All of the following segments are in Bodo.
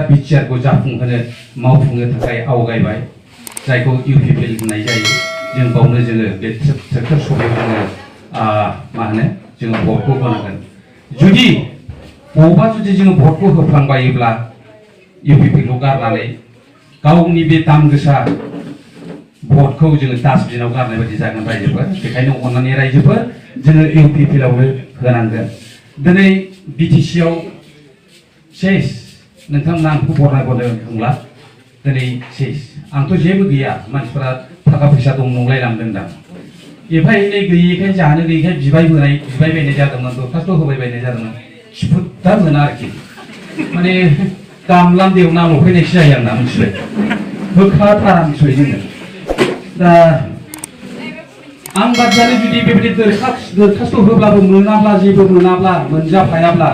बिटिआरखौ जाफुंहोनो मावफुंनो थाखाय आवगायबाय जायखौ इउपिपिएल होननाय जायो जों बावनो जोङो बे सेक्टर सभायाव जोङो मा होनो जोङो भटखौ होनांगोन जुदि बबावबा जुदि जोङो भटखौ होफ्लांबायोब्ला इउपिपिएलखौ गारनानै गावनि बे दाम गोसा भटखौ जोङो डास्टबिनाव गारनाय बायदि जागोन रायजोफोर बेखायनो अननानै रायजोफोर जोङो इउपिपिएलआवनो होनांगोन दिनै बिटिसिआव सेस नोंथांमोना आंखौ बरायबोनो बुंला दिनै सेस आंथ' जेबो गैया मानसिफोरा थाखा फैसा दं नंलायलांदों दा एफा एनै गैयैखाय जानो गैयैखाय बिबाय बायनाय जादोंमोन दरखास्त' होबाय बायनाय जादोंमोन खिफुदा मोना आरोखि माने गामला देवना लफैनायसो जायो आंना मिथिबाय होखाथारा मिथिबाय जोङो दा आं बादियानो जुदि बेबायदि दरखास्त' होब्लाबो मोनाब्ला जेबो मोनाब्ला मोनजाफायाब्ला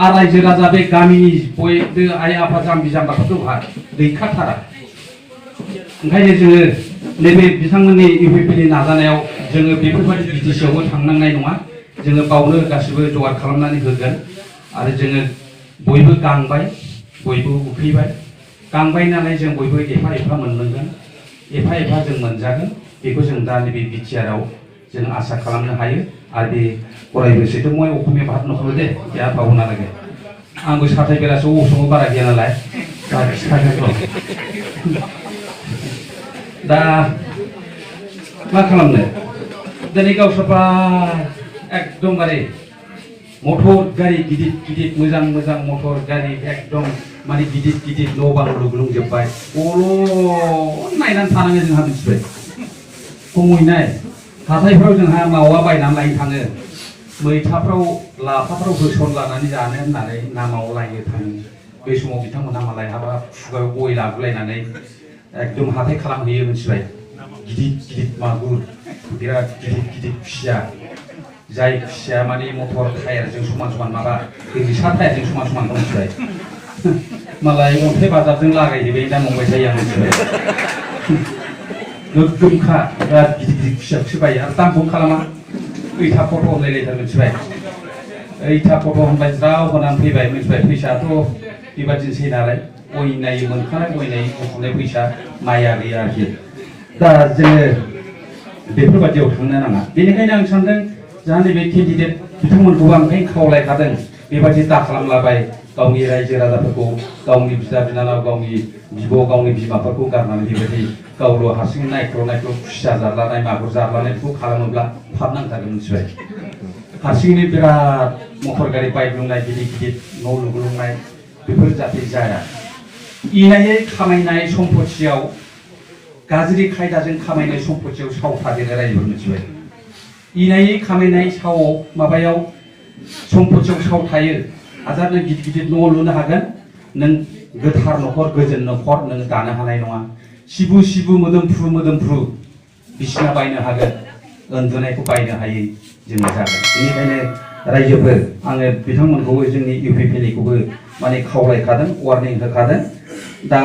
आरो रायजो राजा बे गामिनि बयबो आइ आफा जाम्बि जाम्बाफोरखौहा गैखाथारा ओंखायनो जोङो नैबे बिथांमोननि इउपिपिएलनि नाजानायाव जोङो बेफोरबायदि बिटिसिआवबो थांनांनाय नङा जोङो बावनो गासिबो जगार खालामनानै होगोन आरो जोङो बयबो गांबाय बयबो उखैबाय गांबाय नालाय जों बयबो एफा एफा मोनलोंगोन एफा एफा जों मोनजागोन बेखौ जों दा नैबे बिटिआरआव जों आसा खालामनो हायो आरो बे अरायबोसैथ' मैं अखमिया भात नखर दे बेहा बावना लागे आंबो साथाय बेरासो असमाव बारा गैया नालाय दा खिथागोन दा मा खालामनो दिनै गावसोरबा एकदमबारे मटर गारि गिदिर गिदिर मोजां मोजां मटर गारि एकदम माने गिदिर गिदिर न' बां लुग्लुंजोब्बाय नायनानै थानाङो जोंहा मिथिबाय खमैनाय हाथायफ्राव जोंहा मावा बायनानै लायनो थाङो मैथाफ्राव लाफाफ्राव होसन लानानै जानो होननानै नामाव लायनो थाङो बे समाव बिथांमोनहा मालाय हाबा खुगायाव गय लाबोलायनानै एकदम हाथाय खालामहैयो मिथिबाय गिदिर गिदिर मागुर बिराद गिदिर गिदिर खुसिया जाय खुसिया माने मटर टायारजों समान समान माबा रिक्सा टायारजों समान समान मिथिबाय मालाय अन्थाइ बाजारजों लागायहैबाय दा नंबाय थायो आं मिथिबाय गोगोमखा बिराद गिदिर गिदिर खुसियाखौसो बायो आरो दामखौनो खालामा ओइथा फट' होनलायलायथार मिथिबाय ओइथा फट' होनबाय ज्राव होनानै फैबाय मिथिबाय फैसायाथ' बेबादिनोसै नालाय अयनायै मोनखानाय अयनायै बुथुमनाय फैसा माइया गैया आरोखि दा जोङो बेफोरबादियाव थांनो नाङा बेनिखायनो आं सानदों जाहा नैबे केन्डिडेट बिथांमोनखौबो आं ओंखायनो खावलायखादों बेबादि दा खालामलाबाय गावनि रायजो राजाफोरखौ गावनि बिदा बिनानाव गावनि बिब' गावनि बिमाफोरखौ गारनानै बेबायदि गावल' हारसिं नायख्ल' खुसिया जारलानाय मागुर जारलानायखौ खालामोब्ला फाब नांथारगोन मिथिबाय हारसिङैनो बिराद मटर गारि बाइक लुनाय गिदिर गिदिर न' लुग्लुंनाय बेफोर जाहाथे जाया इनायै खामायनाय सम्पथियाव गाज्रि खायदाजों खामायनाय सम्पथियाव साव थादेरो रायजोफोर मिथिबाय इनायै खामायनाय साव माबायाव सम्पथियाव साव थायो हाजार नों गिदिर गिदिर न' लुनो हागोन नों गोथार न'खर गोजोन न'खर नों दानो हानाय नङा सिबु सिबु मोदोमफ्रु बिसिना बायनो हागोन उन्दुनायखौ बायनो हायै जोङो जागोन बेनिखायनो रायजोफोर आङो बिथांमोनखौबो जोंनि इउपिपिएलखौबो माने खावलायखादों वार्निं होखादों दा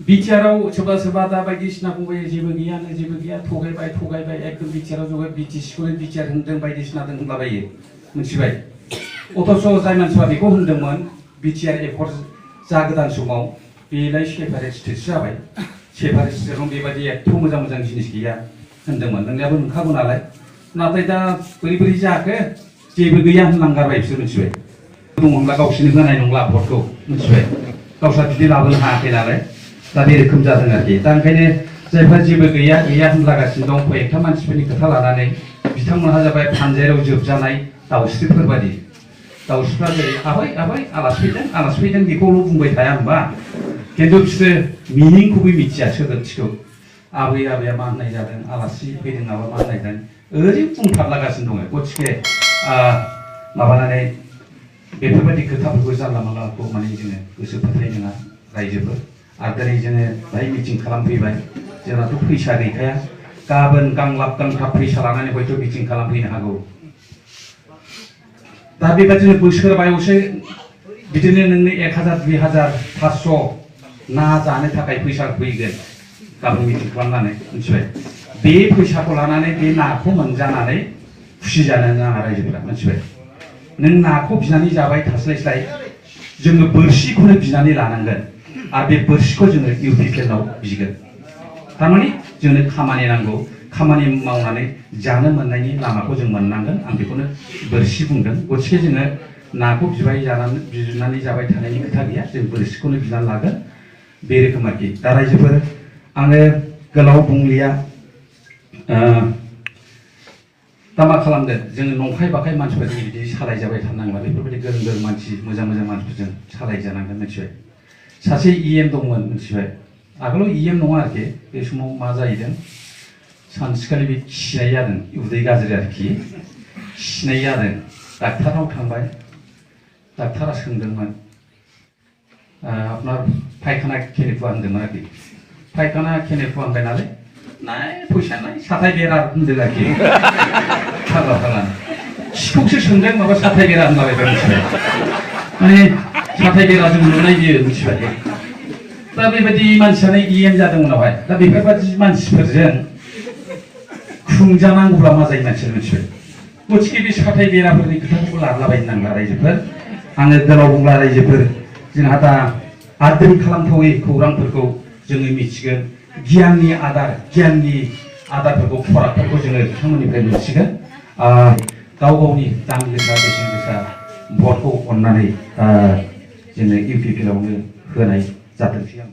बिटिआरआव सोरबा सोरबा दा बायदिसिना बुंबाय जेबो गैया थगायबाय एकदम बिटिआरआव ज'बाय बिटिसिखौनो बिटिआर होनदों बायदिसिना होनलाबायो मिथिबाय अथ'स' जाय मानसिफ्रा बेखौ होनदोंमोन बिटिआर एकर्ड जागोदान समाव बेलाय सेपारेट स्टेटसो जाबाय सेपारेट स्टेटआव बेबायदि एथ' मोजां मोजां जिनिस गैया होनदोंमोन नोंनियाबो नंखागौ नालाय नाथाय दा बोरै जाखो जेबो गैया होनलांगारबाय बिसोर मिथिबाय दङब्ला गावसोरनो होनाय नंला भटखौ मिथिबाय गावस्रा बिदि लाबोनो हायाखै नालाय दा बे रोखोम जादों आरोखि दा ओंखायनो जायफ्रा जेबो गैया होनलागासिनो दं कयेकथा मानसिफोरनि खोथा लानानै बिथांमोनहा जाबाय फानजायाव जोबजानाय दाउस्रिफोर बादि दाउस्रिफ्रा जेरै आबै आलासि फैदों बेखौल' बुंबाय थाया होनबा खिन्थु बिसोरो मिनिंखौबो मिथिया सोदोबथिखौ आबैया मा होननाय जादों आलासि फैदों नामा मा होननाय जादों ओरै बुंथाबलागासिनो दङ गथिखे माबानानै बेफोरबायदि खोथाफोरखौ जानला मानलाखौ माने जोङो गोसो फोथाय नङा रायजोफोर आरो दिनै जोङो बाहाय मिटिं खालामफैबाय जोंनाथ' फैसा गैखाया गाबोन गांलाब गांथाब फैसा लानानै हयथ' मिटिं खालामफैनो हागौ दा बेबादिनो बोसोरबायावसो बिदिनो नोंनो 1000 2000 500 ना जानो थाखाय फैसा फैगोन गाबोन मिटिं खालामनानै मिथिबाय बे फैसाखौ लानानै बे नाखौ मोनजानानै खुसि जानो नाङा रायजोफोरा मिथिबाय नों नाखौ बिनानै जाबाय थास्लायस्लाय जोङो बोरसिखौनो बिनानै लानांगोन आरो बे बोरसिखौ जोङो इउपिपिएलआव बिगोन थारमाने जोंनो खामानि नांगौ खामानि मावनानै जानो मोननायनि लामाखौ जों मोननांगोन आं बेखौनो बोरसि बुंदों गथिखे जोङो नाखौ बिनानै जाबाय थानायनि खोथा गैया जों बोरसिखौनो बिनानै लागोन बे रोखोम आरोखि दा रायजोफोर आङो गोलाव बुंलिया दा मा खालामदों जोङो नंखाय बाखाय मानसिफोरजों बिदि सालायजाबाय थानांला बेफोरबायदि गोरों गोरों मानसि मोजां मोजां मानसिफोरजों सालायजानांगोन मिथिबाय सासे इएम दंमोन मिथिबाय आगोलाव इएम नङा आरोखि बे समाव मा जाहैदों सानसेखालि बे खिनाय जादों उदै गाज्रि आरोखि खिनाय जादों डाक्टारनाव थांबाय डाक्टारा सोंदोंमोन আপনার পায়খানা খেলে होनदोंमोन आरोखि पायखाना खेले होनबाय नालाय नाय फैसा नाय साथाय बेरा होनदों आरोखि फाग्ला फाग्ला सिखौसो सोंदों माबा साथाय बेरा होनलाबायबाय मिथिबाय माने साथाय बेरा जों नुनाय बियो मिथिबाय दा बेबायदि मानसियानो इएम जादों उनावहाय दा बेफोरबायदि मानसिफोरजों खुंजानांगौब्ला मा जायो मानसिया मिथिबाय गथिखे बे साथाय बेराफोरनि खोथाखौ लालाबायनो नांला रायजोफोर आङो गोलाव बुंला रायजोफोर जोंहा दा आद्रि खालामथावै खौरांफोरखौ जोङो मिथिगोन गियाननि आदारफोरखौ फराफोरखौ जोङो बिथांमोननिफ्राय मिथिगोन गाव गावनि दाम गोसा बेसेन गोसा भटखौ अननानै जोङो इउपिपिएलआवनो होनाय जाथोंसै आं